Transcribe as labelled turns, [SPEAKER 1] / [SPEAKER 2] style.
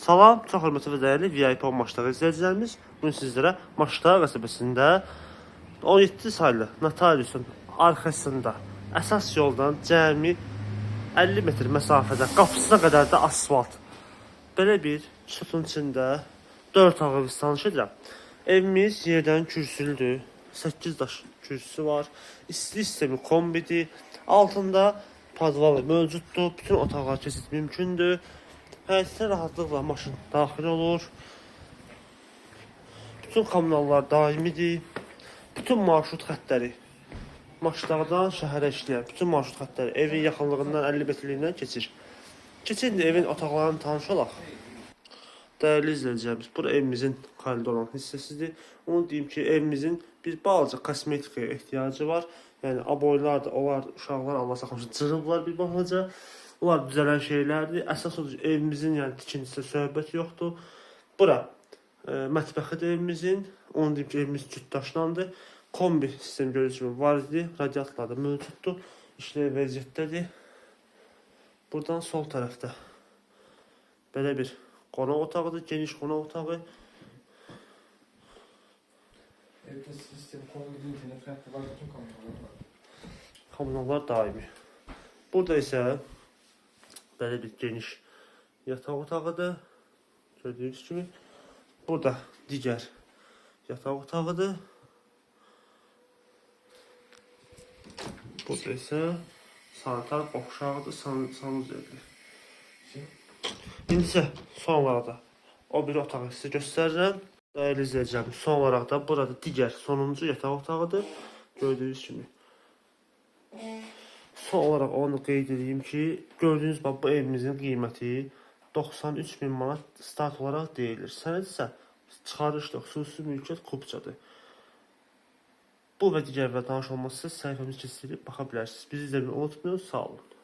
[SPEAKER 1] Salam, çox hörmətli və dəyərli VIP Maşdağ izləyicilərimiz. Bugün sizlərə Maşdağ qəsəbəsində 17 saylı notariusun arxasında əsas yoldan cəmi 50 metr məsafədə qapısına qədər də asfalt. Belə bir sütun içində 4 otaqlı evi tanış edirəm. Evimiz yerdən kürsülüdür. 8 daş kürsüsü var. İsti sistemi kombidir. Altında podvalı mövcuddur. Bütün otaqlar keçid mümkündür. Həyətə rahatlıqla maşın daxil olur. Bütün kommunallar daimidir. Bütün marşrut xəttləri Maşdağdan şəhərə işləyən bütün marşrut xəttləri evin yaxınlığından 50 metrliyindən keçir. Keçin indi evin otaqlarını tanış olaq. Dəyərli izləyicilərimiz, bura evimizin koridor olan hissəsidir. Onu deyim ki, evimizin bir balaca kosmetikaya ehtiyacı var. Yəni aboylar da, onlar uşaqlar Allah saxlasın cırıblar bir balaca. Onlar düzələn şeylərdir. Əsas odur ki, evimizin yəni tikintisidə söhbət yoxdur. Bura mətbəxidir evimizin. Onu deyim ki, evimiz cütdaşlandı. Kombi sistemi gördüyünüz kimi var idi. Radiatorlar da mövcuddur. İşləv vəziyyətdədir. Buradan sol tərəfdə belə bir qonaq otağıdır, geniş qonaq otağı.
[SPEAKER 2] Evde sistem, kombi, internet, hattı var, bütün kameralar var.
[SPEAKER 1] Kommunallar daimi. Burada isə belə bir geniş yataq otağıdır. Gördüyünüz kimi. Burada digər yataq otağıdır. Burada isə sanitar qovşağıdır, sanuzeldir. İndi isə son olaraq da o bir otağı sizə göstərirəm. Dəyərli izləyicilərim, son olaraq da burada digər sonuncu yataq otağıdır. Gördüyünüz kimi. Son olaraq onu qeyd edeyim ki, gördüyünüz bax bu evimizin qiyməti 93 min manat start olaraq deyilir. Sənəd isə çıxarışdır, xüsusi mülkiyyət kupçadır. Bu və digər və tanış olmaq istəsəniz səhifəmizi keçirib baxa bilərsiniz. Bizi izləməyi unutmayın. Sağ olun.